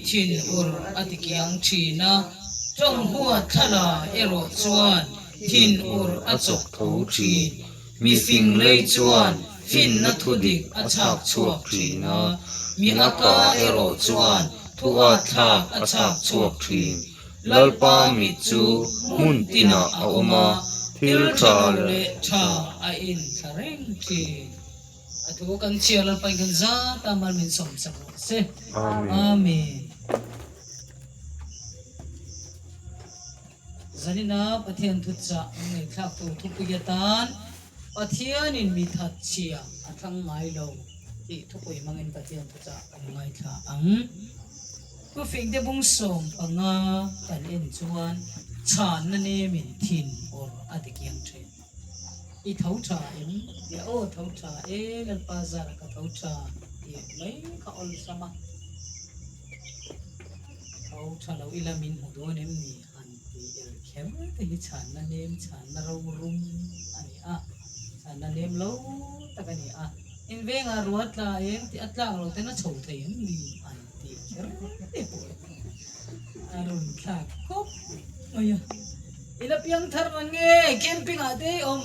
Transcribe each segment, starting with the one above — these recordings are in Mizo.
thinur a tikiang thin a, tawng huat thla erawh chuan thinur a chawk tho thin. Mi fing lei chuan finna thu dik a chhak chhuak thin a, mi a ka erawh chuan thu at thlak a chhak chhuak thin. Lalpa mit chu hmun tinah a awm a, thil tha leh tha a inthla reng thin. A thu kan chhiar Lalpain kan zat a, mal min sawmsak rawh se. Amen. Zanina Pathian thuchah an ngaihthlak tur thupui atan Pathianin mi thatchhia a thlang ngai lo tih thupui hmangin Pathian thuchah kan ngaithla ang. Thufingte bung 15 kan en chuan chhanna nemin thin awr a tikiang thin. I tho tha em? Tia aw tho tha e Lalpa zara ka tho tha tih mai kha awlsam a. Tho tha lo ila min hmu dawn em ni? Han ti el kher te hi chhanna nem chhanna rorum a ni a, chhanna nem lo tak a ni a. In vengah ruah tla em tih a tlak lo ten a chho thei em ni? Han ti kher te pawh a rawn thlak khawp mai a. I la piang thar rang nge camping ah te i awm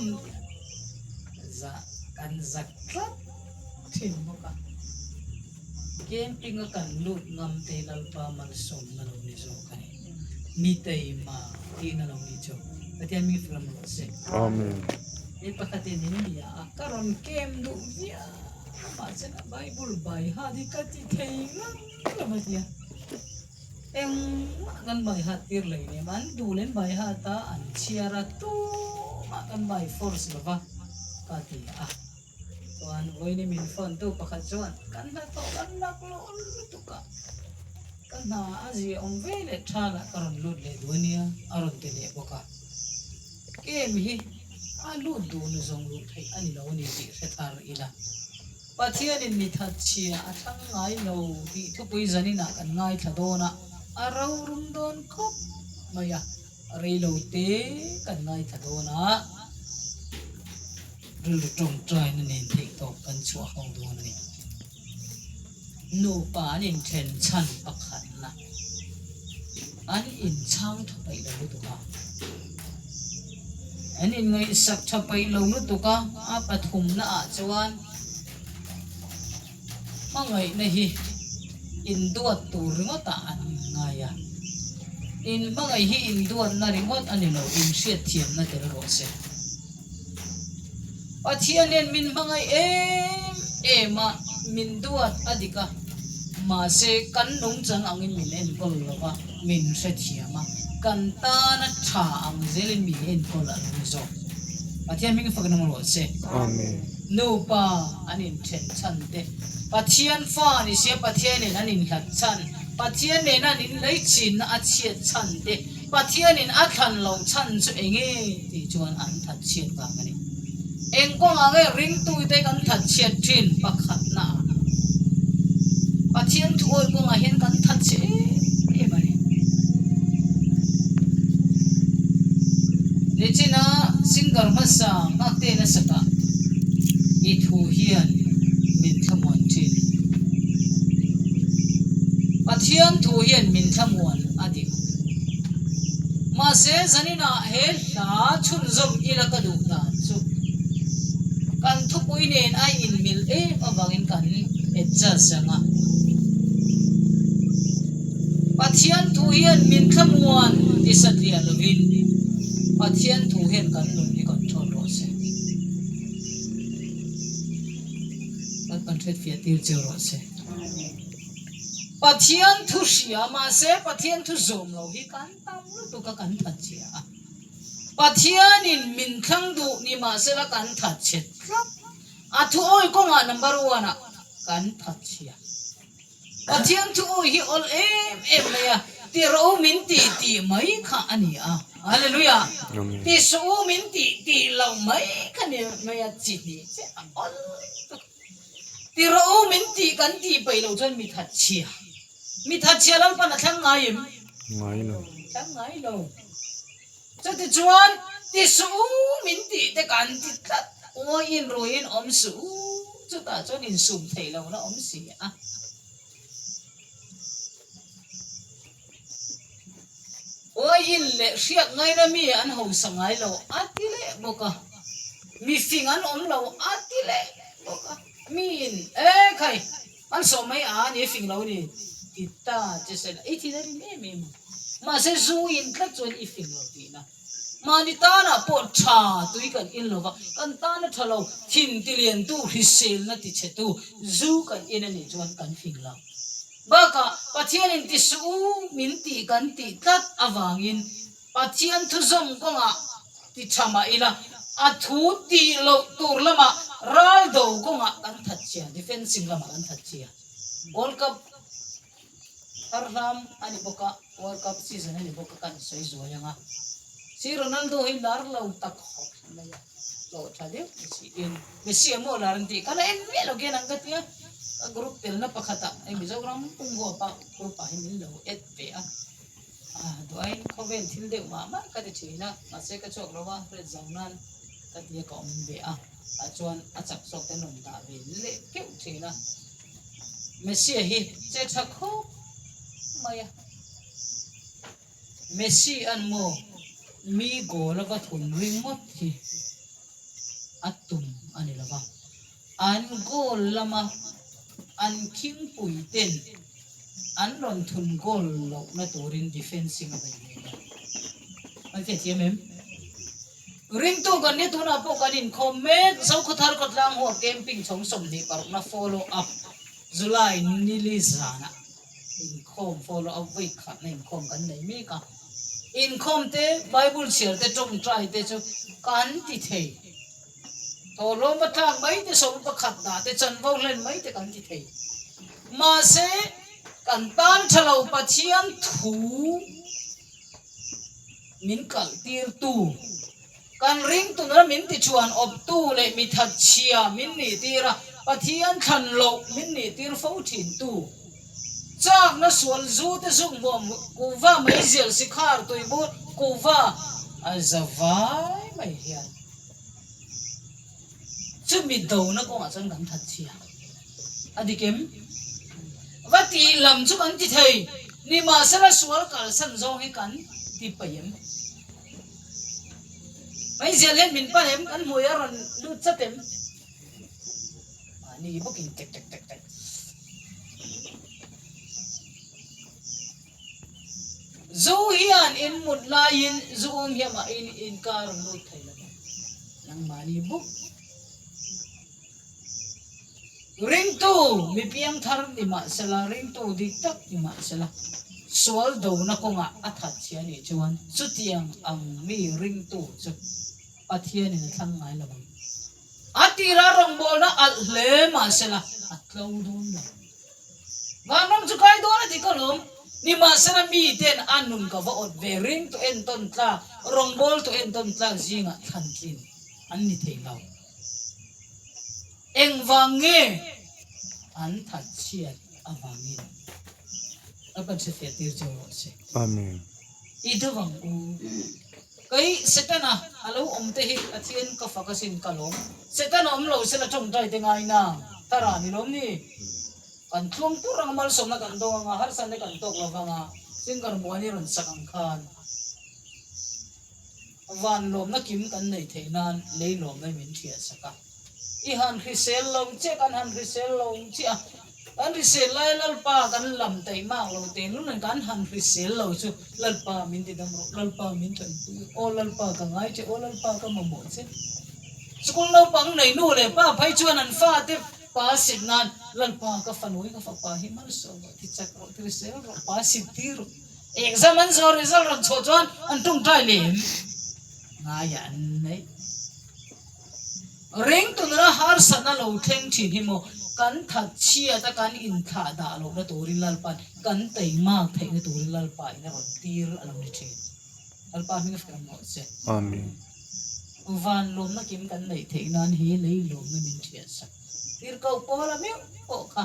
zah kan zak tlat thin bawk a. Camping a kan lut ngam te Lalpa malsawmna lo ni zawk a ni. Mi teima tihna lo ni chu Pathian mi flam rawh se. Amen. Mi pakhatin in bia a, ka rawn camp duh viau mahse Bible bai hat hi ka ti thei ngang lo a tia. Engmah kan bai hat tir lei nem, an duh leh an bai hat a, an chhiar a, tumah kan bai force lova ka ti a. Chuan vawiin min phone tu pakhat chuan kan hnathawh kan lak loh lutuk a, ka hna a zia awm ve leh tha lah ka rawn lut leh duh ania a rawn ti leh bawk a. Game hi a lut duh na zawng luh theih a ni lo a ni tih hre thar ila. Pathianin mi thatchhia a thlang ngai lo tih thupui zaninah kan ngaithla dawn a, a rorum dawn khawp mai a. Reilo te kan ngaithla dawn a, rilru tawngtaina nen theih tawp kan chhuah ho dawn a ni. Nupa an inthen chhan pakhatna an inchhang tha paih lo lutuk a, an inngaihsak tha paih lo lutuk a, a pathumna ah chuan Hmangaihna hi induat tur ringawtah an inngai a, inhmangaih hi induatna ringawt a ni lo, inhriatthiamna tel rawh se. Pathian hian min hmangaih em em a, min duat a dik a, mahse kan nungchang angin min enkawl lo va, min hrethiam a, kan tana tha ang zelin min enkawl a lo ni zawk. Pathian hming fak nung rawh se. Amen. Nupa an inthen chhan te, Pathian fa ni sia Pathian in an inhlat chhan, Pathian nena an inlei chinna a chhiat chhan te, Pathian in a thlan loh chhan chu enge tih chuan an that chhiat vang a ni. Eng kawngah nge ringtute kan that chhiat thin pakhatna ah Pathian thuawi kawngah hian kan that chhe em em a ni. Nichina singer hmasa Nghakte nasa kah i thu hian min thlamuan thin. Pathian thu hian min thlamuan a dik. Mahse zaninah he hla chhunzawm ila ka duh dan chu kan thupui nen a inmil em avangin kan adjust ang a. Pathian thu hian min thlamuan ti satliah lovin Pathian thu hian kan nun hi control rawh se. Kan kan hretfiah tir cheu rawh se. Pathian thu hria mahse Pathian thu zawm lo hi kan tam lutuk a kan thatchhia a. Pathianin min thlang duh ni mahsela kan thatchhe tlat. A thu awi kawngah number one ah kan thatchhia. Pathian thu awi hi awl em em mai a, ti rawh u min tih tih mai kha a ni a. Hallelujah! Ti suh u min tih tih loh mai kha ni mai a, chi hnih chiah a awl tuk. Ti rawh u min tih kan tih peih loh chuan mi thatchhia, mi thatchhia Lalpan a thlang ngai em? Ngai lo. Thlang ngai lo. Chutichuan, ti suh u min tih te kan ti tlat, uaiin ruiin awm suh u, chutah chuan insum theih lohna awm si a. in leh hriak ngaina mi an hausa ngai lo a ti leh bawk a, mi fing an awm lo a ti leh bawk a, miin e khai an sawm mai a ni fing lo ni ti ta che sela i thin a rim em em a, mahse zu in tlat chuan i fing lo tihna. Mahni tanah pawh tha tui kan in lo va, kan tana tha lo thin tiliantu hriselna tichhetu zu kan in a nih chuan kan fing lo. Bakah Pathianin ti suh u min tih kan tih tlat avangin Pathian thuzawm kawngah ti tha mah ila a thu tih loh tur lamah ral do kawngah kan that chhia, defensing lamah kan that chhia. World Cup thar hlam a ni bawk a, World Cup season a ni bawk a kan sawi zuai ang a. Si Ronaldo hi lar lo tak khawp mai a, hlawh tha deuh ni siin Messi a maw lar an tih kha la en miah lo khian ang ka tia, ka group telna pakhatah hei Mizoram pumhuapa group ah hi min lo add ve a, ah duai khawvel thil deuh mah mah ka ti thin a, mahse ka chhuak lo a, red zau nan ka tia ka awm ve a, tah chuan a chak zawk te an rawn dah ve leh keuh thin a. Messi hi che tha khawp mai a, Messi an maw mi goal a va thun ringawt hi a tum a ni lova, an goal lama an khingpui ten an rawn thun goal lohna turin defensing a bei ve a, an hriathiam em? Ringtu kan nia tunah pawh kan inkhawm mek. Zokhawthar khawtlang huap camping chhawng 26 na follow up July nili zanah inkhawm follow up vawi khatna inkhawm kan nei mek a. Inkhawm te, Bible chhiar te, tawngtai te chu kan ti thei. Thawhlawm va tlak mai te, sawm pakhat dah te, chanvo hlen mai te kan ti thei. Mahse, kan tan tha lo Pathian thu. Min kalhtirtu, kan ringtunna min tichuan awptu leh mi thatchhia min nihtir a, Pathian thlan loh min nihtir fo thintu. Chakna sual zu te zuk hmuam kuhva meizial sikhar tuibur kuhva a za vai mai hian chumi dona kawngah chuan kan thatchhia. A dik em? Va tih lam chu kan ti thei. Nimahsela sual kalsan zawng hi kan ti paih em? Meizial hian min pan em? Kan hmui a rawn lut chat em? Mahni bawkin tek tek tek tek. Zu hian in mut laiin zu um hian mah in inkar rawn lut thei lo. Nangmahni bawk. Ringtu mi piangthar ni mahsela, ringtu dik tak ni mahsela, sual dona kawngah a that chhia nih chuan chutiang ang mi ringtu chu Pathianin a thlang ngai lo ang. A tira rawngbawlna alh hle mahsela a tlo dawn lo. Vanram chu kai dawn a ti ka lawm. Nimahsela miten a nun ka va awt ve ringtu entawn tlak, rawngbawltu entawn tlak zingah thlan tlin an ni thei lo. Engvang nge an that chhiat avangin a kan hrefiah tir cheu rawh se. Amen. I deuh ang u. Kei Setana a lo awm te hi Pathian ka fak asin ka lawm. Setana awm lo sela tawngtai te ngai na thara ni lawm ni. Kan tluang tur anga malsawmna kan dawng anga harsatna kan tawk lo vanga singer muani rawn sak ang khan. Van lawmna kim kan neih theih nan lei lawmna min thiah sak a. I han hrisel lo chiah, kan han hrisel lo chiah a. Kan hrisel lai Lalpa kan lam taih mak lo teh lul in kan han hrisel lo chu Lalpa min ti dam rawh, Lalpa min tanpui rawh, aw Lalpa ka ngai che, aw Lalpa ka mamawh che. School naupang nei nu leh pa phei chuan an fate pa sit nan Lalpa ka fanui ka fapa hi malsawm rawh, ti chak rawh, ti hrisel rawh, pa sit tir rawh. Exam an zawh result rawn chhuah chuan an tawngtai lem ngai an neih. Ringtunna harsatna lo thleng thin hi maw kan that chhiat a kan inthlah dah lohna turin Lalpa'n kan teimak theihna turin Lalpa in a rawn tir a lo ni thin. Lalpa hming a fek mawh che. Amen. Van lawmna kim kan neih theih nan hi lei lawmna min thiah sak. Tirhkoh Paula meuh pawh kha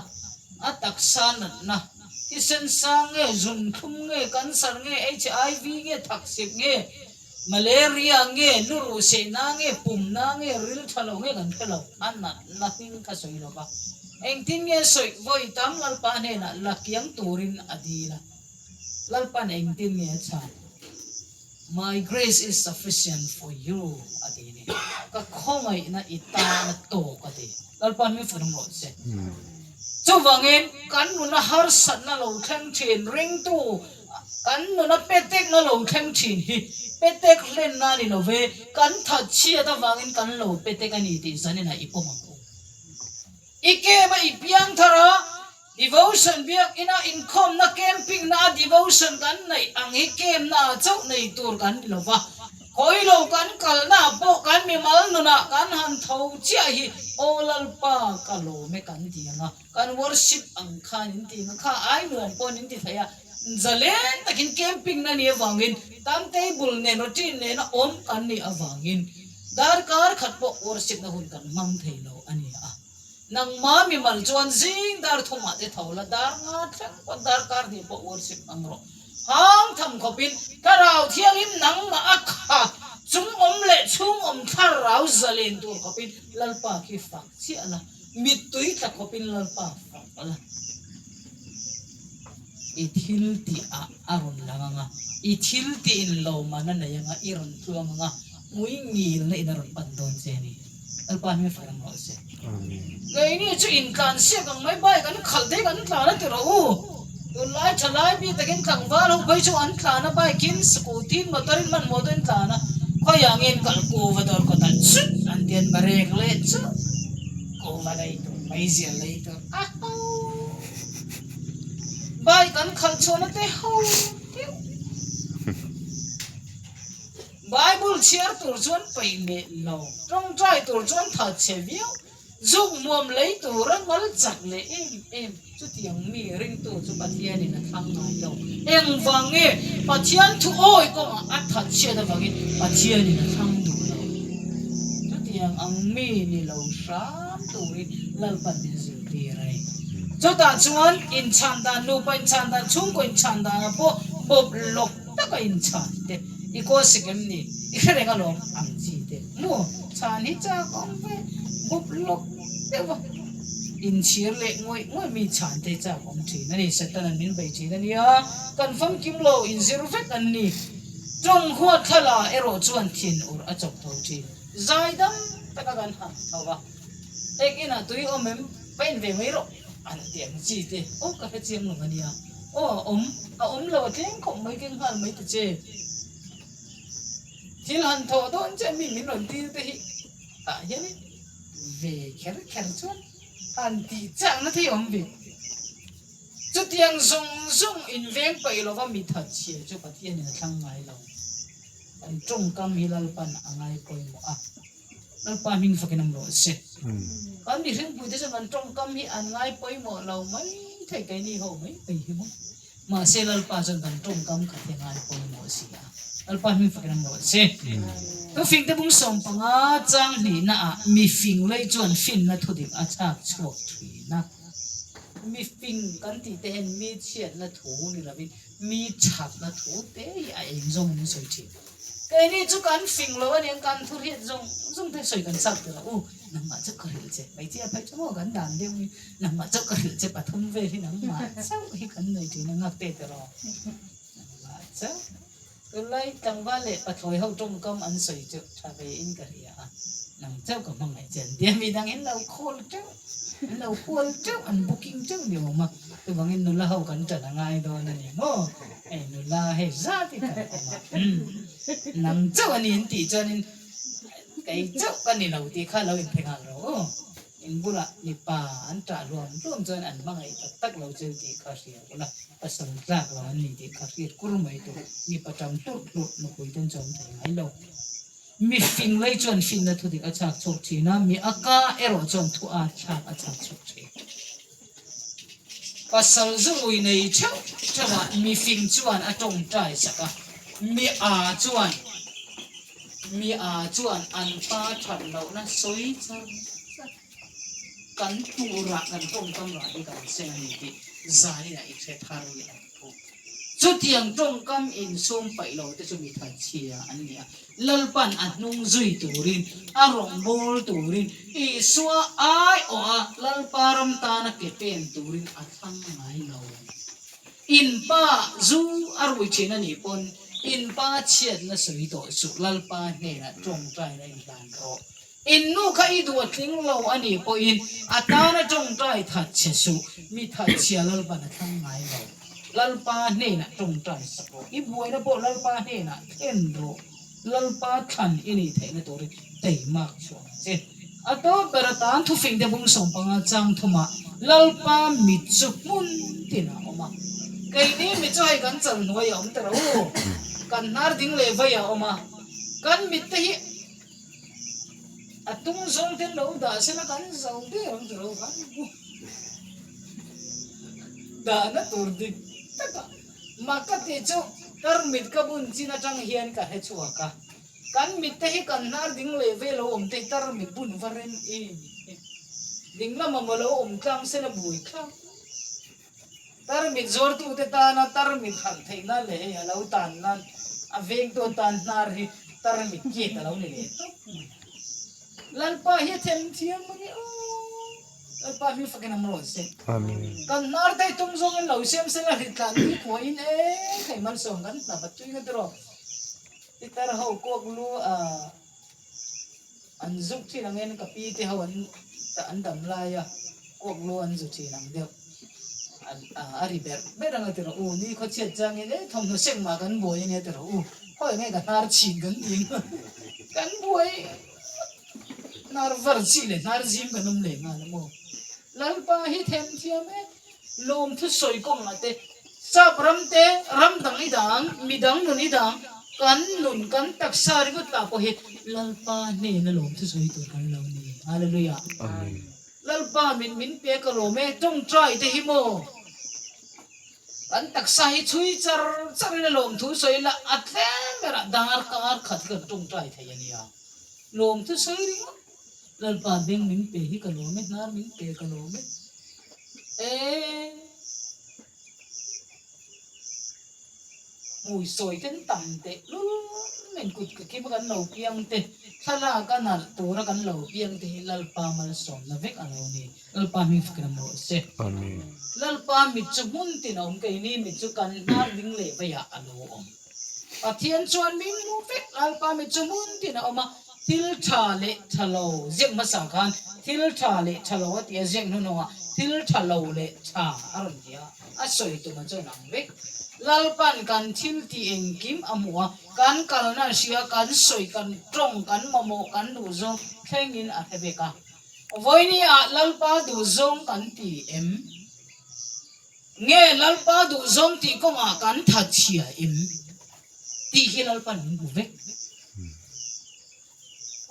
a taksa natna, thisen sang nge, zunthlum nge, cancer nge, HIV nge, thaksip nge, malaria nge, luruh sehna nge, pumna nge, ril tha lo nge kan hre lo, a natna hming kha sawi lo va. Engtin nge sawi vawi tam Lalpa hnenah la kiang turin a dil a, Lalpa'n engtin nge a chhan? My grace is sufficient for you a ti ni. Ka khawngaihna i tan a tawk a ti. Lalpa hming fun rawh se. Chuvangin kan nuna harsatna lo thleng thin ringtu kan nuna petekna lo thleng thin hi petek hlenna a ni lo ve, kan thatchhiat avangin kan lo petek a ni tih zaninah i pawm ang u. I kem a i piang thar a, Devotion biak ina inkhawmna camping na a devotion kan neih ang hi camp na ah chauh nei tur kan ni lova, khawi lo kan kalna ah pawh kan mimal nunah kan han tho chiah hi Aw Lalpa ka lawm e kan ti ang a, kan worship ang khan in ti ang a, kha ai nuam pawh in ti thei a, zalen takin camping na nih avangin time table nen routine nena awm kan nih avangin darkar khat pawh worship na hun kan hmang thei lo a ni a. Nangma mimal chuan zing dar thumah te tho la, dar nga thleng pawn dar kar hnih pawh worship hmang rawh. Hang tham khawpin Thlarau Thianghlim nangmah a kha chung awm leh chhung awm thlarau zalen tur khawpin Lalpa khi fak chiah la, mittui tla khawpin Lalpa fak la. I thil tih ah a rawn lang ang a, i thil tih in lawmman a nei ang a, i rawn tluang ang a, hmui ngilna in a rawn pan dawn che a ni. Lalpa hming fai ang rawh se. Keini chu intlan siak ang mai bike an khalh te kan tlan a ti rawh u. Tunlai thalai bik takin tlangval ho phei chu an tlan a bike in scooty in motor in hmanhmawh deuhin tlan a khawiah nge an kalh kuva dawr kawtah chut an ti an barek leh chauh kuva lei tur meizial lei tur a ho bike an khalh chhuahna te ho deuh. Bible chhiar tur chuan peih leh lo, tawngtai tur chuan that chhe viau, zuk hmuam lei tura ngal chak leh em em chutiang mi ringtu chu Pathianin a thlang ngai lo. Engvang nge Pathian thu awi kawngah a that chhiat avangin Pathianin a thlang duh lo? Chutiang ang mi ni lo hram turin Lalpan min zirtir a ni. Chutah chuan inchhan dan, nupa inchhan dan, chhungkaw inchhan danah pawh bawp lawk taka inchhan te i kawl sik em ni? I hre reng alawm ang chi te maw? Chhan hi chak awm ve bawp lawk deuh a, inchhir leh ngawih ngawih mi chhan te chak awm thin a ni. Satan-a'n min bei thin a nia, kan famkim lo inzir vek an ni. Tawng huat thla erawh chuan thin ur a chawp tho thin. Zaidam taka kan han tho va, Eng inah tui awm em? Va in ve mai rawh an ti ang chi te. Aw ka hre chiang lo a nia. Aw a awm, a awm lo a tleng khawp mai keng nghal mai ta che. Thil han thawh dawn che mi min rawn dil te hi tah hianin ve kher kher chuan han tih chakna thei awm ve. Chutiang zawng zawng inveng paih lova mi thatchhia chu Pathianin a thlang ngai lo. Kan tawngkam hi Lalpan a ngai pawimawh a. Lalpa hming fakin awm rawh se. Kan mihringpuite chuan kan tawngkam hi an ngai pawimawh lo mai thei keini ho mai mai hi maw. Mahse Lalpa chuan kan tawngkam khat hi a ngai pawimawh si a. Lalpa hming fakin awm rawh se. Thufingte bung 15 chang hnihnaah mifing lei chuan finna thudik a chhak chhuak thin a. Mifing kan tih te hian mi chhiatna thu ni lovin mi thatna thu te hi a eng zawngin an sawi thin. Keini chu kan fing lo a niang, kan thu hriat zawng zawng te sawi kan chak tir a, u nangmah chauh ka hrilh che, hmeichhia phei chu maw kan dan deuh hi, nangmah chauh ka hrilh che pathum vel hi nangmah chauh hi kan nei thin a, ngak te tiraw nangmah chauh. Tunlai tlangval leh pathlawi ho tawngkam an sawi chu tha ve in ka hria a, nang chauh ka hmangaih che an ti a, midang in lo call teuh, an lo hual teuh, an booking teuh ni awm a, chuvangin nula ho kan tan a ngai dawn a ni maw, hei nula hei zat hi kan awm a, umm nang chauh a ni an tih chuanin kei chauh ka ni lo tih kha lo inphe nghal rawh aw. In bulah mipa an ṭah hluam hluam chuan an hmangaih tak tak lo cheu tih kha hria ula, pasal tlak lo an ni tih kha hriat kur mai tur. Mipa ṭam hlurh hlurh nupui ten chawm thei ngai lo. Mi fing lei chuan finna thu dik a chhak chhuak ṭhin a, mi a ka erawh chuan thu a thlak a chhak chhuak ṭhin. Pasal zurui nei ṭheuh ṭheuhah mi fing chuan a ṭawngṭai sak a, mi a chuan Mi a chuan an pa that lohna sawi char char kan turah kan tawngkam rah hi kan seng a ni tih zaninah i hre thar leh ang u. Chutiang tawngkam insum paih lo te chu mi thatchhia an ni a, Lalpan a hnung zui turin, a rawngbâwl turin, Isua aiawha Lalpa ram tana ke pen turin a thlang ngai lo. In pa zu a rui thin a nih pawn. In pa chhiatna sawi tawh suh, Lalpa hnenah tawngtaina in hlan rawh. In nu kha i duh a tling lo a nih pawhin a tana tawngtai that che suh, mi that chhia Lalpan a thlang ngai lo. Lalpa hnenah tawngtai sak rawh, i buaina pawh Lalpa hnenah thlen rawh. Lalpa thlan i nih theihna turin teimak chhuah ang che. A tawp ber atan thufing te bung 15 chang thumah Lalpa mit chu hmun tin a awm a. Keini mit chu hei kan chal hnuai a awm ta ro. Kan hnar ding leh vai a awm a. Kan mit te hi a tung zawng ten lo dah sela kan zo der ang ta ro. Kan dahna tur dik takah Mak ka tih chu tarmit ka bun chin atang hian ka hre chhuak a, kan mit te hi kan hnar ding leh ve lo awm te hi tarmit bun va rem em em. Ding lama maw lo awm tlang sela bui thlak. Tarmit zuartute tana tarmit hralh theih nan leh hei a lo tan nan a vengtu atan hnar hi tarmit kit a lo ni leh tawp mai. Lalpa hi a themthiam a ni aw. Lalpa hming fakin a mawlh se. Kan hnar te tum zawngin lo siam sela hritlan ni khuain e hei malsawm kan hnap a tui na tiraw. Pitar ho kuak lu a an zuk thin angin ka pi te ho an an dam lai a kuak lu an zu thin ang deuh a ri berh berh anga tiraw u ni khaw chhiat changin e thawmhnaw seng mah kan buai ania tiraw u khawi nge ka hnar chhin kan ti ang kan buai Hnar var chi leh hnar zim kan awm leh nghal a maw? Lalpa hi themthiam e, lawmthu sawi kawngah te, sap ram te, ram dang i dang, mi dang nun i dang, kan nun, kan taksa ringawt lah pawh hi Lalpa hnena lawmthu sawi tur kan lo ni. Hallelujah. Lalpa min min pe ka lawm e, tawngtai te hi maw? Kan taksa hi chhui char charin a lawmthu sawi la, a tlem berah dar kar khat hi kan tawngtai thei a nia. Lawm chu sawi ringawt. Lalpa beng min pe hi ka lawm e, hnar min pe ka lawm e. Eee. Hmui sawi ten tam teh lul men kut ka kim a kan lo piang te, thlalak a nalh tura kan lo piang te hi Lalpa malsawmna vek a lo ni. Lalpa hming fakin a mawh se. Amen. Lalpa mit chu hmun tin a awm, keini mit chu kan hnar ding leh veiah a lo awm. Pathian chuan min hmu vek, Lalpa mit chu hmun tin a awm a, thil tha leh tha lo ziak hmasa khan thil tha leh tha lo a ti a, ziak hnuhnawngah thil tha lo leh tha a rawn ti a, a sawi tum a chuan ang vek. Lalpan kan thil tih engkim a hmu a, kan kalna a hria, kan sawi, kan tawng, kan mamawh, kan duhzawng thlengin a hre vek a. Vawiini ah Lalpa duhzawng kan ti em? Nge Lalpa duhzawng tih kawngah kan that chhia em? Tih hi Lalpan min hmu vek.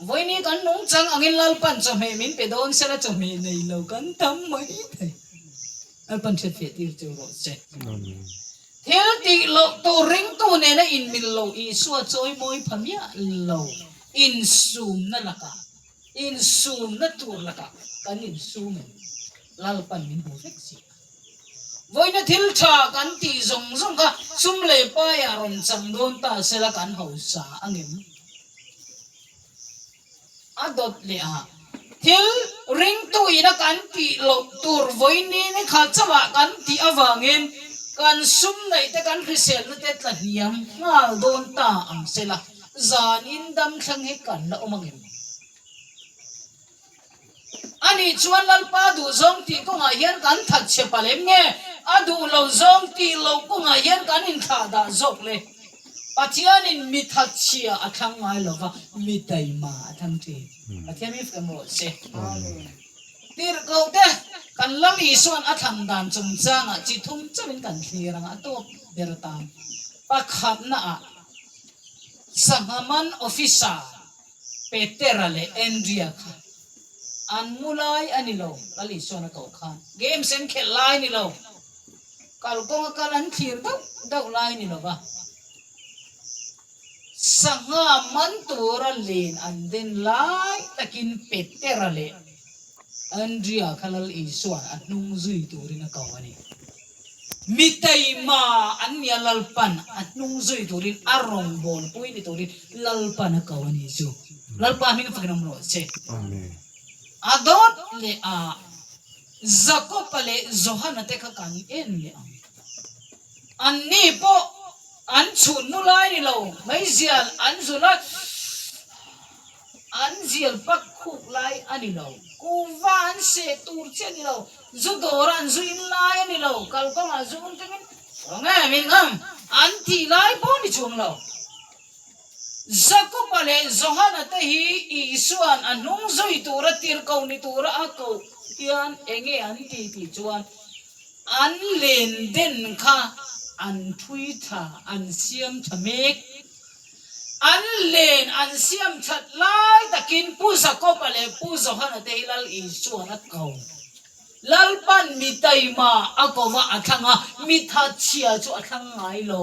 Vawiini kan nungchang angin Lalpan chawhmeh min pe dawn sela chawhmeh nei lo kan tam mai thei. Lalpan hriatfiah tir chu rawh se. Thil tih loh tur ringtu nena inmil lo Isua chawimawi pha miah lo insumna lakah Insumna tur lakah kan insum em? Lalpan min hmu vek si a. Vawiina thil tha kan tih zawng zawng kha sum leh paiah rawn chang dawn ta sela kan hausa angem? A dawt leh a, thil ringtuina kan tih loh tur vawiini ni kha chauhah kan tih avangin kan sum neih te kan hriselna te tla hniam nghal dawn ta ang sela. Zan in dam thleng hi kan la awm angem? Ani chuan Lalpa duh zawng tih kawngah hian kan that chhe palh em nge? A duh lo zawng tih loh kawngah hian kan inthlah dah zawk le? Pathianin mi that chhia a thlang ngai lo va, mi taima a thlang thin. Pathian mi fem rawh se. Tirhkoh te, kan Lal Isuan a thlan dan chungchangah chi thum chauhin kan thlir ang a tawp ber tan. Pakhatnaah. Sanghaman officer Petera leh Andrea kha an mu lai a ni lo, Lal Isuan a koh khan games an khelh lai a ni lo, kalkawnga kal an thlir dauh dauh lai a ni lo va, sangha man tura len an den lai takin Petera leh Andrea kha Lal Isuan a hnung zui turin a ko a ni. Mi taima an nia Lalpan a hnung zui turin a rawngbâwl pui ni turin Lalpan a ko a ni chu. Lalpa hming fakin awm rawh se. A dawt leh a Jakob-a leh Johana te kha kan en leh ang. Anni pawh. An chhun nu lai ni lo, meizial an zun a, an zial pak khuk lai a ni lo. Kuhva an seh tur chiah a ni lo, zu dawra an zu in lai a ni lo, kalkawngah zu un tangin Rawng e min ngam an tih lai pawh a ni chuang lo. Jakoba leh Johana te hi Isua'n a hnung zui tura tirhkoh ni tura a koh hian enge an ti tih chuan an len den kha an thui tha, an siam tha mek. An len an siam that lai takin Pu Jakoba leh Pu Johana te hi Lal Isua'n a ko. Lalpan mi taima a ko va a thlang a, mi thatchhia chu a thlang ngai lo.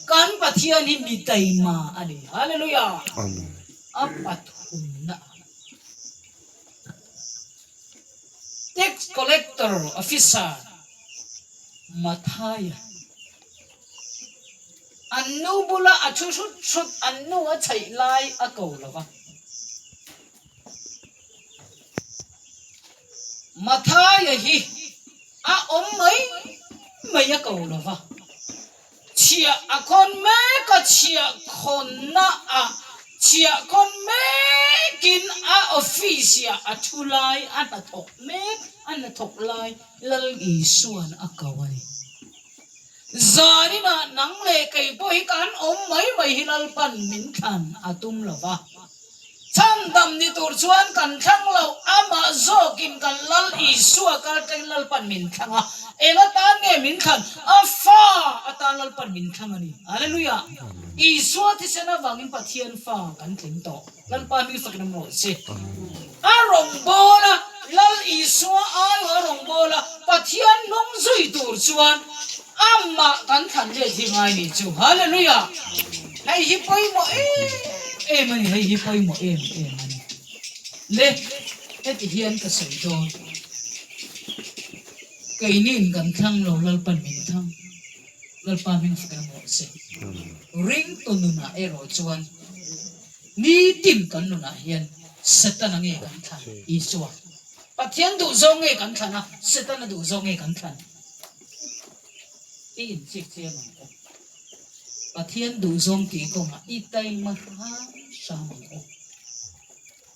Kan Pathian hi mi taima a ni. Hallelujah! Amen. A pathumna ah Tax Collector Officer Mathaia an nu bula a thu hrut hrut an nu a chhaih lai a ko lo va. Mathaia hi a awm mai mai a ko lo va, chhiah a khawn mek a, chhiah khawnna ah chhiah khawn mekin a office ah a thu lai a hnathawk mek, a hnathawk lai Lal Isua'n a ko a ni. Zaninah nang leh kei pawh hi kan awm mai mai hi Lalpan min thlan a tum lo va. Chhandam ni tur chuan kan thlang lo, amah zawkin kan Lal Isua kal tangin Lalpan min thlang a, eng atan nge min thlan? A fa atan Lalpan min thlang a ni. Hallelujah! Isua thisen avangin Pathian fa kan tling tawh. Lalpa hming fakin awm rawh se. A rawngbâwl a, Lal Isua aiawh a rawngbâwl a, Pathian hnung zui tur chuan amah kan thlan let hi ngai ni chu. Hallelujah! Hei hi pawimawh em em a ni, hei hi pawimawh em em a ni. Le, heti hian ka sawi dawn. Keini'n kan thlang lo, Lalpan min thlang. Lalpa hming fakin awm rawh se. Ringtu nunah erawh chuan Nitin kan nunah hian Setana nge kan thlan? Isua. Pathian duhzawng nge kan thlan a, Setana duhzawng nge kan thlan? I inchik chiang ang u. Pathian duhzawng tih kawngah i taima hram hram ang u.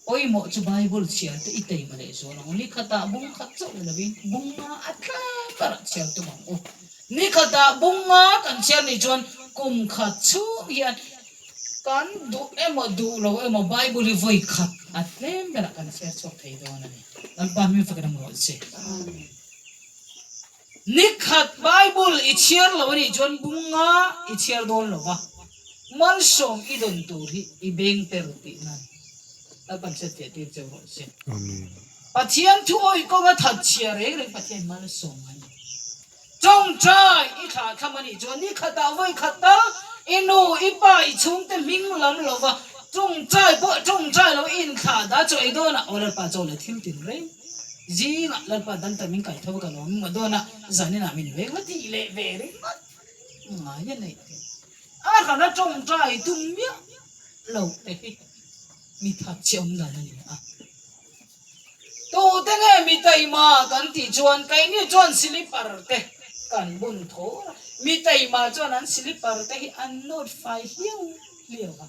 Pawimawh chu Bible chhiar te i taima leh zual ang u. Ni khatah bung khat chauh ni lovin bung nga a tlem berah chhiar tum ang u. Ni khatah bung nga kan chhiar nih chuan kum khat chhung hian Kan duh emaw duh lo emaw Bible hi vawi khat a tlem berah kan chhiar chhuak thei dawn a ni. Lalpa hming fakin awm rawh che. Ni khat Bible i chhiar lo a nih chuan bunga i chhiar dawn lo va, malsawm i dawn tur hi i beng per tihna a ni. Lalpan hriatfiah tir cheu rawh che. Pathian thu awih kawnga that chhia reng reng Pathian malsawm a ni. Tawngtai i thlah thlam a nih chuan ni khatah vawi khat tal i nu, i pa, i chhungte hming lam lova tawngtai pawh tawngtai lo i inthlah dah chaw ei dawnah aw Lalpa chaw leh thil tin reng zingah Lalpa dan ta min kai tho ka lawm ngawt dawn a, zaninah min veng la tih leh ve ringawt ngai a neih theih. A hrana tawngtai tum miah lo te hi mi thatchhe awm dan a ni a. Tute nge mi taima kan tih chuan keini chuan silipar te kan bun thur a, mi taima chuan an silipar te hi an nawt fai hliau hliau a.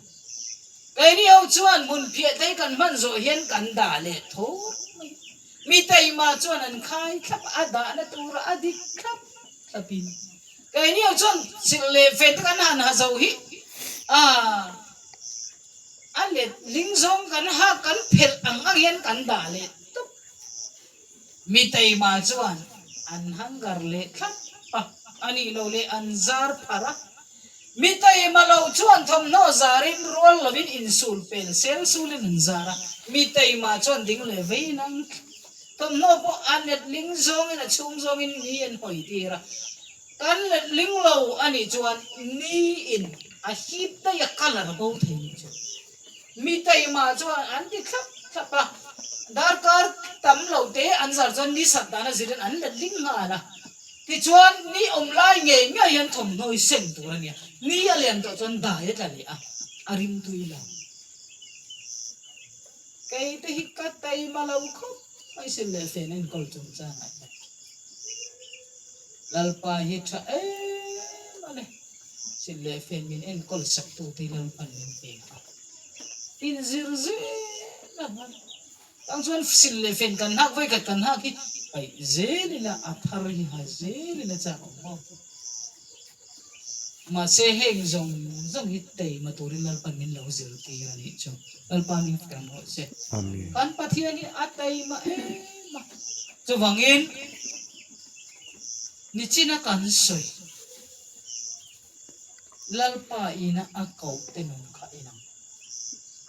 Keini ho chuan hmun phiah te hi kan hman zawh hian kan dah leh thur mai a, mi taima chuan an khai thlap a, a dahna tura a dik thlap thlapin keini ho chuan silh leh fen te kan han ha zo hi aah. A let ling zawng kan ha kan phelh ang ang hian kan dah leh tawp. Mi taima chuan an hangar leh thlap a, a nih loh leh an zar pharh a. Mi taima lo chuan thawmhnaw zarin rual lovin insul pel sel sulin an zar a, mi taima chuan ding leh vei nang thawmhnaw pawh a let ling zawngin a chhung zawngin ni an hawi tir a. Kan let ling lo a nih chuan niin a hip daih a colour bo thei nih chu. Mi taima chuan an ti thlap thlap a, darkar tam lo te an zar chuan ni sat dan a zirin an let ling nghal a. Tichuan ni awm lai ngei ngei hian thawmhnaw hi sem tur a nia, ni a lian tawh chuan dai a tla leh a, a rim tui lo. Kei te hi ka taima lo khawp mai sin leh fen enkawl chungchangah hian. Lalpa hi tha em a ni. Silh leh fen min enkawl sak tute hi Lalpan min pe a. Inzir zel a hman. Tang chuan silh leh fen kan hak vawikhat kan hak hi paih zel ila a thar hi ha zel ila chak awm maw. Mahse heng zawng zawng hi teima turin Lalpan min lo zirtir a nih chu. Lalpa min fak rawh se. Kan Pathian hi a teima em a. Chuvangin nichina kan sawi Lalpa ina a koh te nun kha en ang.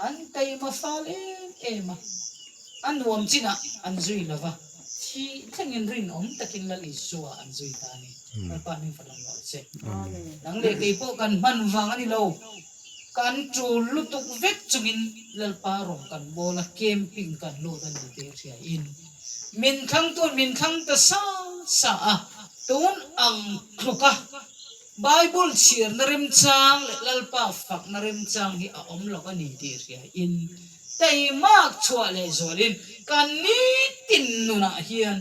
An teima fal em em a, a nuam chinah an zui lo va, thih thlengin rinawm takin Lal Isua an zui ta a ni. Lalpa hming fahlam rawh se. Nang leh kei pawh kan hman vang a ni lo. Kan tul lutuk vek chungin Lalpa rawng kan bawl a, camping kan lut a ni tih hriain min thlang tun min thlang ta sa sa a, tun ang tluk a Bible chhiarna remchang leh Lalpa fakna remchang hi a awm lo a ni tih hriain teimak chhuah leh zualin kan nitin nunah hian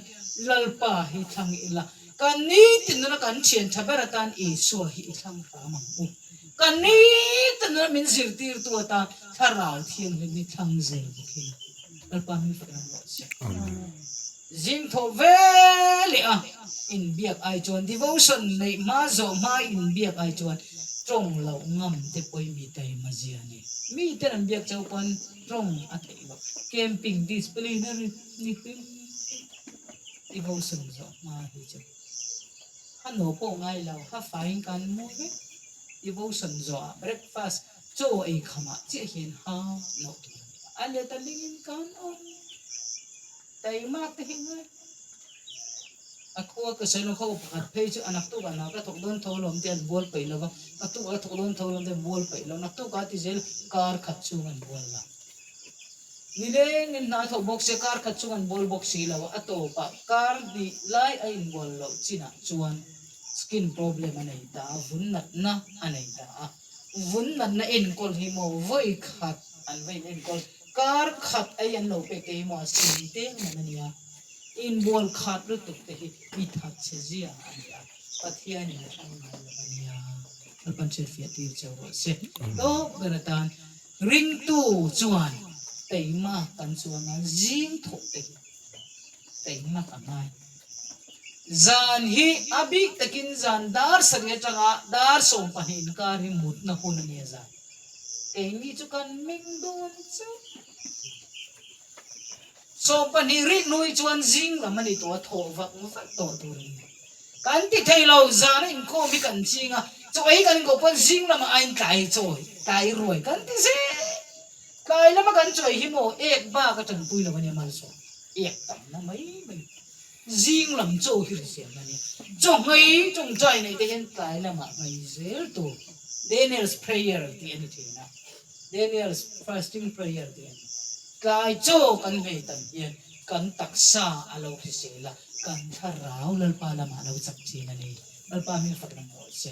Lalpa hi thlang ila, kan nitin nuna kan thian tha ber atan Isua hi i thlang hram ang u. Kan nitin nuna min zirtirtu atan Thlarau Thianghlim hi thlang zel bawk ila Lalpa hming fak ram rawh se. Zing thawh ve leh a inbiak ai chuan devotion neih hma zawh hma inbiak ai chuan tawng loh ngam te pawh mi taima zia a ni. Mi ten an biak chauh pawn tawng a theih loh. Camping disciplinary ni hlim devotion zawh hma hi chu ha no pawh ngai lo ha faiin kan mu vek. Devotion zawhah breakfast chaw ei khamah chiah hian ha noh tur a ni a. A let a lingin kan awm. Taimak te hi ngai. A khua ka sawi lo kha u pakhat phei chu a naktuk ah hna ka thawk dawn tho lawm te an bual peih lo va, naktuk ah ka thawk dawn tho lawm te an bual peih lo, naktuk ah a ti zel kar khat chhung an bual la. Nilengin hna a thawk bawk sia kar khat chhung an bual bawk si lo a, a tawpah kar hnih lai a inbual loh chinah chuan skin problem a nei ta a, vun natna a nei ta a. Vun natna enkawl hi maw vawi khat an va in enkawl Kar khat ei an lo pek te hi maw a sin teng man a nia. Inbual khat lutuk te hi mi that che zia a ni a, Pathian in a thlang ngai lo a nia. Lalpan hriatfiah tir cheu rawh se. Tawp ber atan ringtu chuan teima kan chuang a, zing thawh te hi teima ka ngai. Zan hi a bik takin zan dar sarih atanga dar 12 inkar hi mutna hun a nia zan. Keini chu kan meng dawn chauh. 12 rik hnui chuan zing lam a ni tawh a, thawh vak vak tawh tur a ni. Kan ti thei lo, zana inkhawm hi kan ching a, chaw ei kan inkoh pawn zing lamah a intlai chawi, tlai ruai kan ti zel. Tlai lama kan chawi hi maw ek bak a tanpui lo a nia malsawm, ek tamna mai mai. Zing lam chaw hi hrisel a nia. Chaw hmai tawngtai neih te hian tlai lamah hmai zel tur. Daniel's prayer tih a ni thin a. Daniel's fasting prayer tih a ni. Tlai chaw kan hmei tam hian kan taksa a lo hrisel a, kan thlarau Lalpa lamah a lo chak thin a ni. Lalpa hming fak reng rawh se.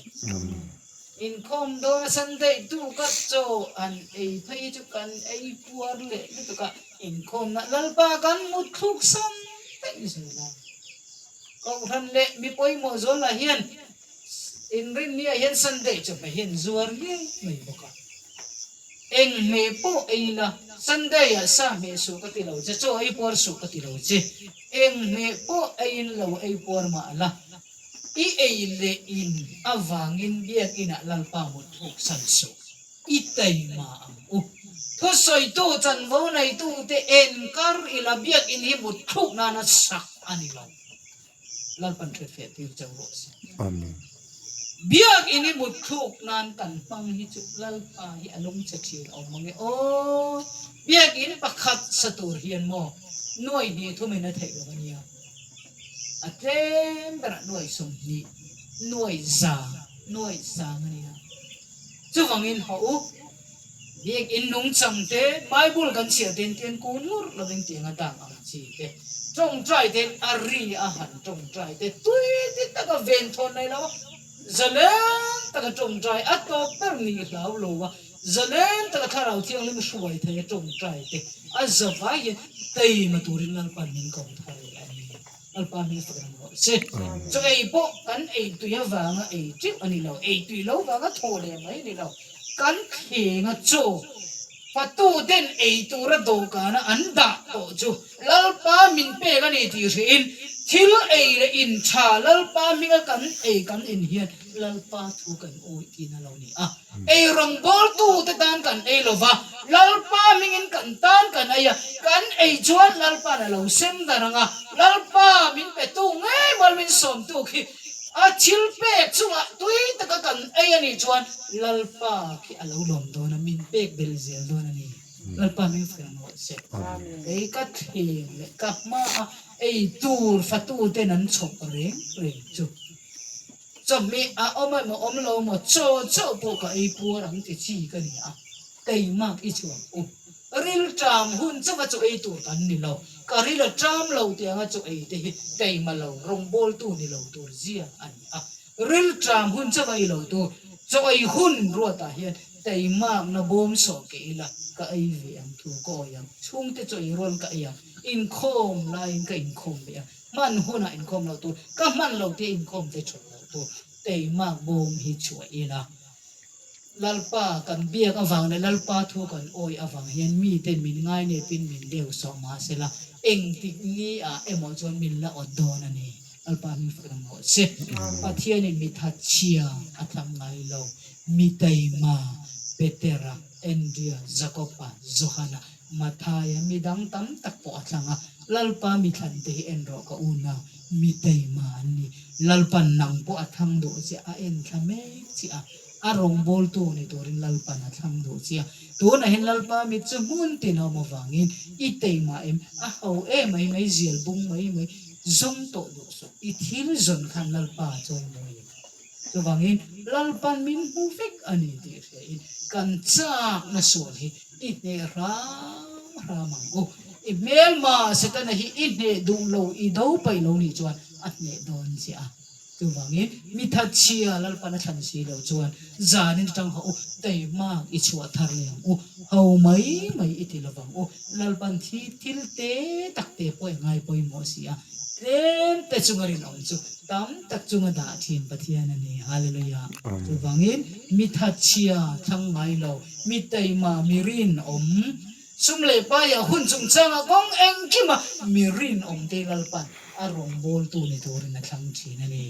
Inkhawm dawn a Sunday tuka chaw han ei phei chu kan ei puar leh lutuk a, inkhawmna Lalpa kan mut thluk sam daih zel a. Kohhran leh mi pawimawh zual lah hian inrinniah hian Sunday chawhmeh hi an zuar ngei mai bawk a. Eng hmeh pawh ei la, Sunday ah sa hmeh suh ka ti lo che, chaw ei puar suh ka ti lo che, eng hmeh pawh eiin lo ei puar mah la, I ei leh in avangin biakinah Lalpa mut thuk san suh. I taima ang u. Thusawitu chanvo neitute en kar ila biakin hi mut thluk nana sak a ni lo. Lalpan hretfiah tir cheu rawh se. Amen. Biakin hi mut thluk nan kan hmang hi chu Lalpa hi a lungchhe thin a awm ange aw. Biakin pakhat sa tur hian maw nuai hnih thumin a theih lo a nia. A tlem berah nuai 20, nuai za, nuai sang a ni a. Chuvangin haw u, biakinn nungchang te, Bible kan chhiar ten tian kun ngur lovin tiang a dak ang chi te, tawngtai ten a ri a han tawngtai te, tui ti taka ven thawn nei lo a, zalen taka tawngtai a tawp ber ni hlau lo a, zalen taka Thlarau Thianghlim hruai thei a tawngtai te a zavai hian teima turin Lalpan min ko thar leh a ni. Lalpa hming fak reng rawh se. Chaw ei pawh kan ei tui avanga ei teuh a ni lo, ei tui lo vanga thaw leh mai a ni lo. Kan thlenga chaw fatuten ei tura dawhkana an dah tawh chu Lalpa min pek a ni tih hrihin thil ei leh in tha Lalpa hminga kan ei kan in hian Lalpa thu kan awih tihna lo ni a. Ei rawngbawltute tan kan ei lo va, Lalpa hmingin kan tan kan ei a, kan ei chuan Lalpa'n a lo sem dar ang a, Lalpa min petu ngei mal min sawmtu khi a thil pek chungah tui taka kan ei a nih chuan Lalpa khi a lo lawm dawn a, min pek belh zel dawn a ni. Lalpa min fel rawh se. Kei ka thleng leh ka hmaa ei tur fatuten an chhawp reng reng chu. Chawhmeh a awm emaw awm lo maw chaw chaw pawh ka ei puar ang ti chi ka ni a, keimak i chhuak u. Rilṭam hun chauha chaw ei tur kan ni lo, ka ril a ṭam lo tih anga chaw ei te hi keima lo rawngbawltu ni lo tur zia a ni a. Rilṭam hun chauha ei lo tur chaw ei hun ruatah hian keimakna bawm sawh ke ila ka ei ve ang thu ka awi ang, chhungte chaw ei rual ka ei ang, inkhawm laiin ka inkhawm ve ang. Hman hunah inkhawm loh tur, ka hman lo tia inkhawm te thawh loh tur, teimak bawm hi chhuah ila. Lalpa kan biak avang leh Lalpa thu kan awih avang hian miten min ngainepin min deu sawh mahsela engtik ni ah emaw chuan min la awt dawn a ni. Lalpa hming fak reng rawh se. Pathianin mi thatchhia a thlang ngai lo, mi taima, Petera, Andrea, Jakoba, Johana, Mathaia mi dang tam tak pawh a thlang a, Lalpa mi thlan te hi en rawh ka unau, mi taima an ni. Lalpan nang pawh a thlang duh che, a en thla mek che a, a rawngbawltu ni turin Lalpan a thlang duh che a. Tunah hian Lalpa mit chu hmun tin a awm avangin i taima em, a ho em mai mai, zial bung mai mai zawng tawh duh suh, i thil zawn khan Lalpa a chawimawi em. Chuvangin Lalpan min hmu vek a ni tih hriain kan chakna sual hi i hneh hram hram ang u. I hmelma Setana hi i hneh duh lo, i do paih lo nih chuan a hneh dawn che a. Chuvangin mi thatchhia Lalpan a thlan si lo chuan zanin atang hawh u, teimak i chhuah thar leh ang u, ho mai mai i ti lovang u. Lalpan thi thil te tak te pawh i ngai pawimawh si a, tlem te chunga rinawm chu tam tak chunga dah thin Pathian a ni. Hallelujah! Chuvangin mi thatchhia thlang ngai lo, mi taima, mi rinawm, sum leh paiah hun chungchangah kawng engkima mi rinawm te Lalpan a rawngbawltu ni turin a thlang thin a ni.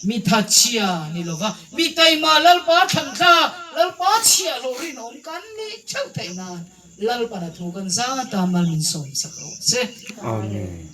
Mi thatchhia ni lova, mi taima Lalpa thlan thlak, Lalpa chhiahhlawh rinawm kan nih theuh theih nan Lalpana thu kan zata mal min sawm sak rawh che. Amen.